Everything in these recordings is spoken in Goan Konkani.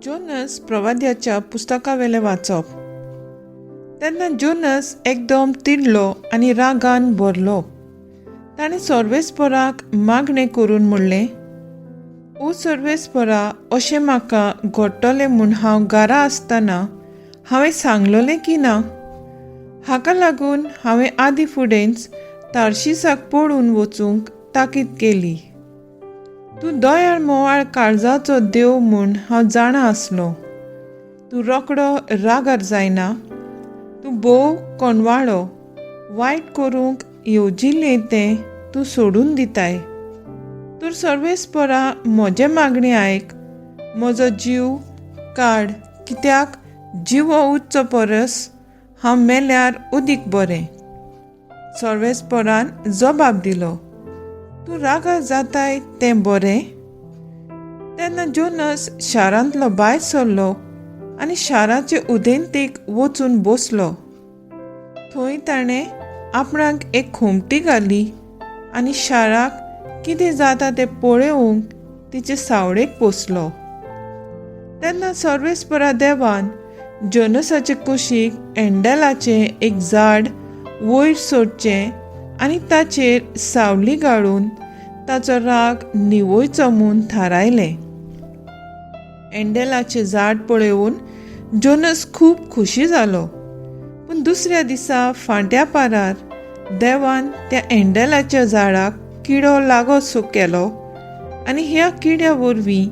जोनस प्रवाद्याच्या पुस्तकावेलें वाचप. तेन्ना जोनस एकदम तिडलो आनी रागान भरलो. ताणें सर्वेस्पराक मागणें करून म्हणलें, ओ सर्वेस्परा, अशें म्हाका घडटलें म्हूण हांव घरा आसतना हांवें सांगलोलें की ना? हाका लागून हांवें आदीं फुडेंच तार्शिसाक पळून वचूंक ताकीद केली. तूं दयाळ मोवाळ काळजाचो देव म्हूण हांव जाणा आसलो. तूं रोकडो रागार जायना, तूं भोव कोणवाळो, वायट करूंक येवजिल्लें तें तूं सोडून दिताय. तर सर्वेस्परा म्हजें मागणें आयक, म्हजो जीव काड, कित्याक जिवो उरचो परस हांव मेल्यार उदीक बरें. सर्वेस्परान जबाब दिलो, तूं रागार जाताय तें बरें. तेन्ना जोनस शारांतलो भायर सरलो आनी शाराचे उदेंतेक वचून बसलो. थंय ताणें आपणाक एक खोमटी घाली आनी शाराक कितें जाता तें पळोवंक तिचे सावळेक पोसलो. तेन्ना सर्वेस्परा देवान जोनसाचे कुशीक एंडेलाचें एक झाड वयर सोडचें आनी ताचेर सावली गाळून ताचो राग निवयचो म्हूण थारायलें. एंडेलाचें झाड पळोवन जोनस खूब खोशी जालो. पूण दुसऱ्या दिसा फांट्या पारार देवान त्या एंडेलाच्या झाडाक किडो लागो सो केलो आनी ह्या किड्या वरवीं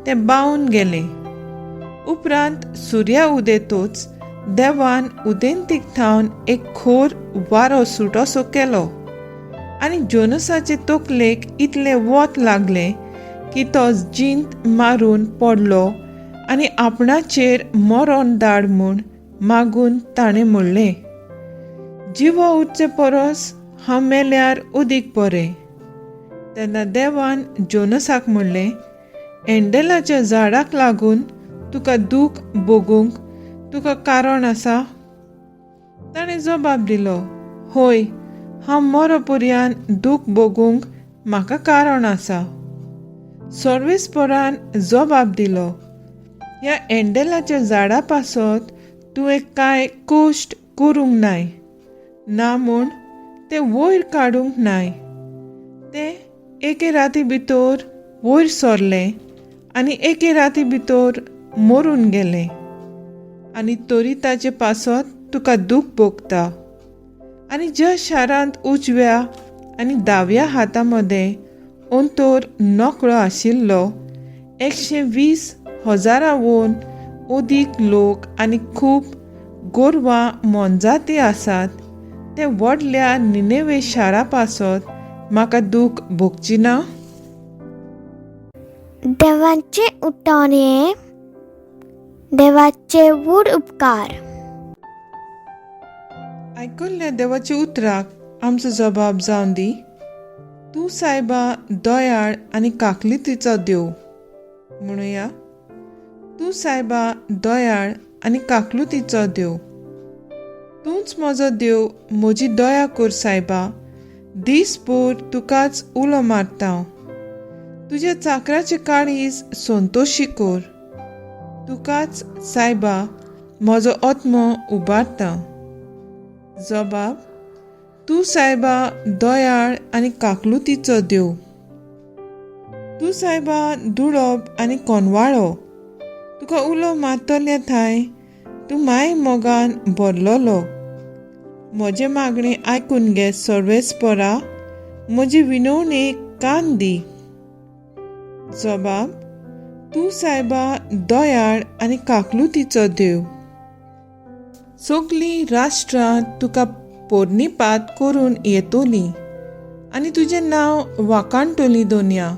तें बावून गेलें. उपरांत सुर्या उदेतूच देवान उदेंतीक थावन एक खोर वारो सुटोसो केलो आनी जोनसाचे तकलेक इतलें वत लागलें की तो जिंत मारून पडलो आनी आपणाचेर मरोन धाड म्हूण मागून ताणें म्हणलें, जिवो उरचे परस हांव मेल्यार उदीक बरें. तेन्ना देवान जोनसाक म्हणलें, एंडेलाच्या झाडाक लागून तुका दूख भोगूंक तुका कारण आसा? ताणें जबाब दिलो, हय, हांव मरो पर्यान दूख भोगूंक म्हाका कारण आसा. सर्वेस्परान जबाब दिलो, ह्या एंडेलाच्या झाडा पासत तुवें कांय कश्ट करूंक नाय, ना म्हूण तें वयर काडूंक नाय. तें एके राती भितर वयर सरलें आनी एके राती भितर मरून गेलें, आनी तरी ताचे पासत तुका दूख भोगता. आनी ज्या शारांत उजव्या आनी दाव्या हाता मदें अंतर नकळो आशिल्लो 120,000वून अदीक लोक आनी खूब गोरवां मोनजाती आसात, ते व्हडल्या निनेवे शारा पासत म्हाका दूख भोगची ना? देवाचें उतर हें देवाचे व्हड उपकार. आयकल्ल्या देवाच्या उतराक आमचो जबाब जावन दी, तूं सायबा दयाळ आनी काकलितीचो देव. म्हणुया, तूं सायबा दयाळ आनी काकलुतीचो देव. तूंच म्हजो देव, म्हजी दया कर सायबा, दीसभर तुकाच उलो मारता हांव. तुज्या चाकराचें काळीज संतोशी कर, तुकाच सायबा म्हजो आत्मो उबारता. जबाब, तूं सायबा दयाळ आनी काकलुतीचो देव. तूं सायबा दुडोब आनी कोनवाळो, तुका उलो मारतल्या थांय तूं माय मोगान भरलोलो. म्हजें मागणें आयकून घे सर्वेस्परा, म्हजी विनवणेक कान दी. जबाब, तूं सायबा दयाळ आनी काकलुतीचो देव. सगलीं राष्ट्रां तुका पोरणीपात करून येतोलीं आनी तुजें नांव वाखाणटोलीं दोनया,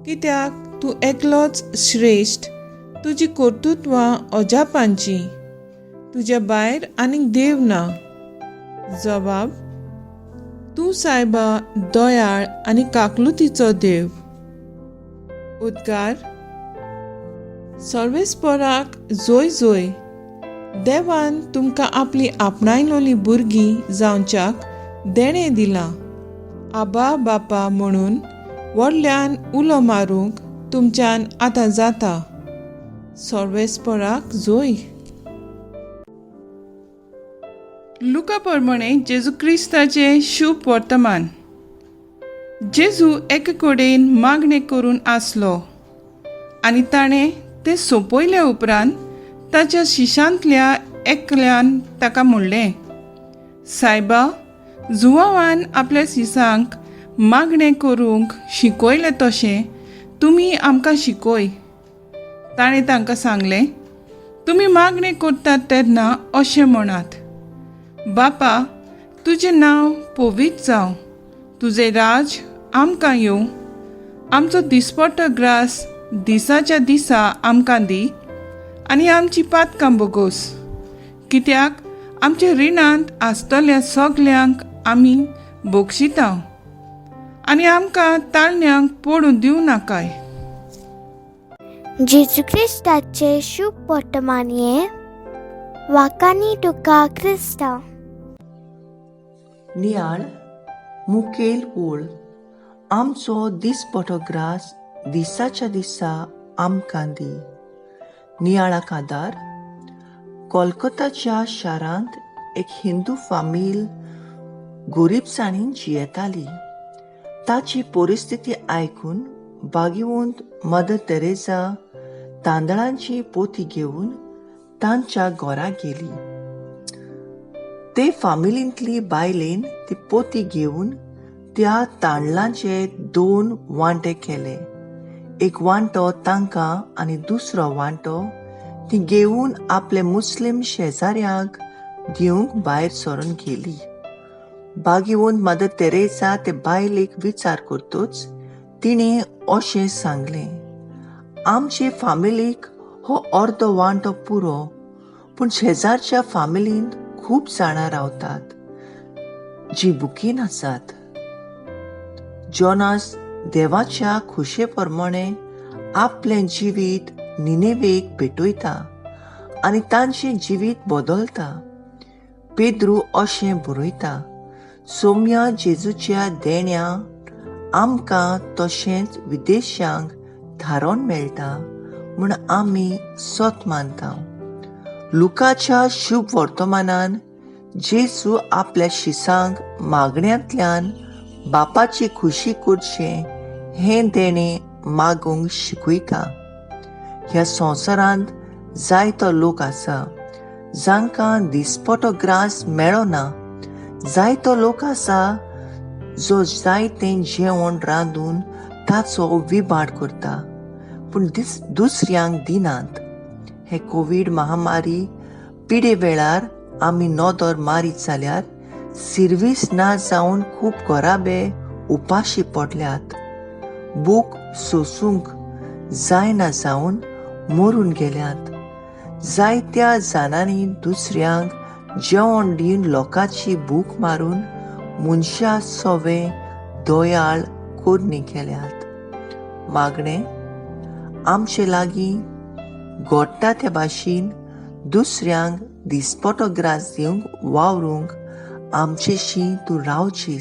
कित्याक तूं एकलोच श्रेश्ठ, तुजी कर्तृत्वां अजापांचीं, तुज्या भायर आनीक देव ना. जबाब, तूं सायबा दयाळ आनी काकलुतीचो देव. उद्गार, सर्वेस्पराक जोय जोय. देवान तुमकां आपली आपणायलोली भुरगीं जावच्याक देणें दिलां. आबा बापा म्हणून व्हडल्यान उलो मारूंक तुमच्यान आतां जाता. सर्वेस्पराक जोय. लुका प्रमाणे जेजू क्रिस्ताचें शुभ वर्तमान. जेजू एके कडेन मागणें करून आसलो आनी ताणें तें सोंपयल्या उपरांत ताच्या शिशांतल्या एकल्यान ताका म्हणलें, सायबा, जुवावान आपल्या शिसांक मागणें करूंक शिकयलें तशें तुमी आमकां शिकय. ताणें तांकां सांगलें, तुमी मागणें करतात तेन्ना अशें म्हणात, बापा, तुजें नांव पवित्र जावं, तुजें राज आमकां येवं, आमचो दिसपट्टो ग्रास दिसाच्या दिसा आमकां दी आनी आमची पातकां बोगोस, कित्याक आमच्या रिणांत आसतल्या सगल्यांक आमी बक्षिता आनी आमकां ताळण्यांक पडून दिवं नाकाय. जेजू क्रिस्ताचे शुभ वर्तमान हें. वाकानी तुका क्रिस्तांव. नियाळ मुखेल ओळ. आमचो दिसपटो ग्रास दिसाच्या दिसा आमकां दी. नियाळाक आदार. कोलकाताच्या शारांत एक हिंदू फामील गोरीबसाणीन जियेताली. ताची परिस्थिती आयकून भाग्यवंत मदर तेरेसा तांदळांची पोती घेवन तांच्या घरा गेली. ते फामिलींतली बायलेन ती पोती घेवन त्या तांदळांचे 2 वांटे केले. एक वांटो तांकां आनी दुसरो वांटो ती घेवन आपले मुस्लीम शेजाऱ्यांक दिवंक भायर सरून गेली. भाग्यवंत मदर तेरेसा ते बायलेक विचार करतूच तिणें अशें सांगलें, आमचे फामिलीक हो अर्दो वांटो पुरो, पूण शेजारच्या फामिलींत खूब जाणां रावतात जी बुकीन आसात. जोनास देवाच्या खुशे प्रमाणे आपलें जिवीत निनेवेक पेटयता आनी तांचें जिवीत बदलता. पेद्रू अशें बरयता, सोम्या जेजूच्या देण्या आमकां तशेंच विदेशांक थारोवन मेळटा म्हूण आमी सत मानता. लुकाच्या शुभ वर्तमानान जेजू आपल्या शिसांक मागण्यांतल्यान बापाची खुशी करचें हें देणें मागूंक शिकयता. ह्या संवसारांत जायतो लोक आसा जांकां दिसपटो ग्रास मेळना. जायतो लोक आसा जो जायतें जेवण रांदून ताचो विभाड करता, पूण दुसऱ्यांक दिनात. हे कोवीड महामारी पिडे वेळार आमी नदर मारीत जाल्यार सिर्वीस ना जावन खूब घराबे उपाशी पडल्यात, भूक सोसूंक जायना जावन मरून गेल्यात. जायत्या जाणांनी दुसऱ्यांक जेवण दिवन लोकांची भूक मारून मनशा सवे दयाळ करणी केल्यात. मागणें आमचे लागीं घडटा त्या भाशेन दुसऱ्यांक दिसपटो ग्रास दिवंक वावरूंक आमचेशी तूं रावची.